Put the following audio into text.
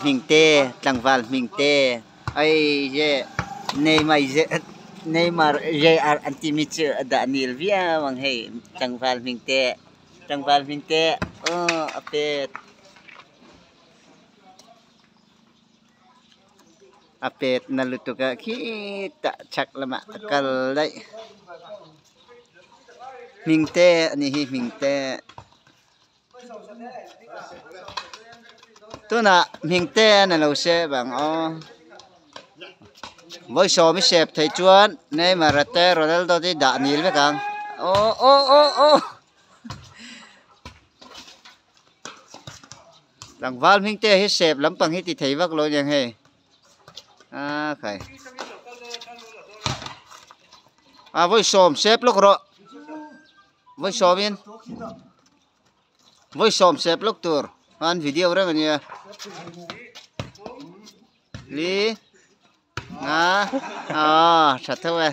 Hmingte tlangval hmingte ai je Neymar Neymar JR an timi chu a dah nil viau ang hei tlangval hmingte tlangval hmingte aw a pet a pet na lutuk a khitah chhak lamah a kal daih hmingte a nih hi hmingte. Tunah hmingte an alo sep ang aw vawi sawm i sep theih chuan Neymar a te Ronaldo te hi dah nil vek ang aw aw aw aw tlangval hmingte hi sep lampang hi ti thei vak lo aniang hei a khai a vawi sawm sep lawk rawh vawi sawmin. Vawi sawm sep lawk tur an video reng ania li nga aw tha tho e.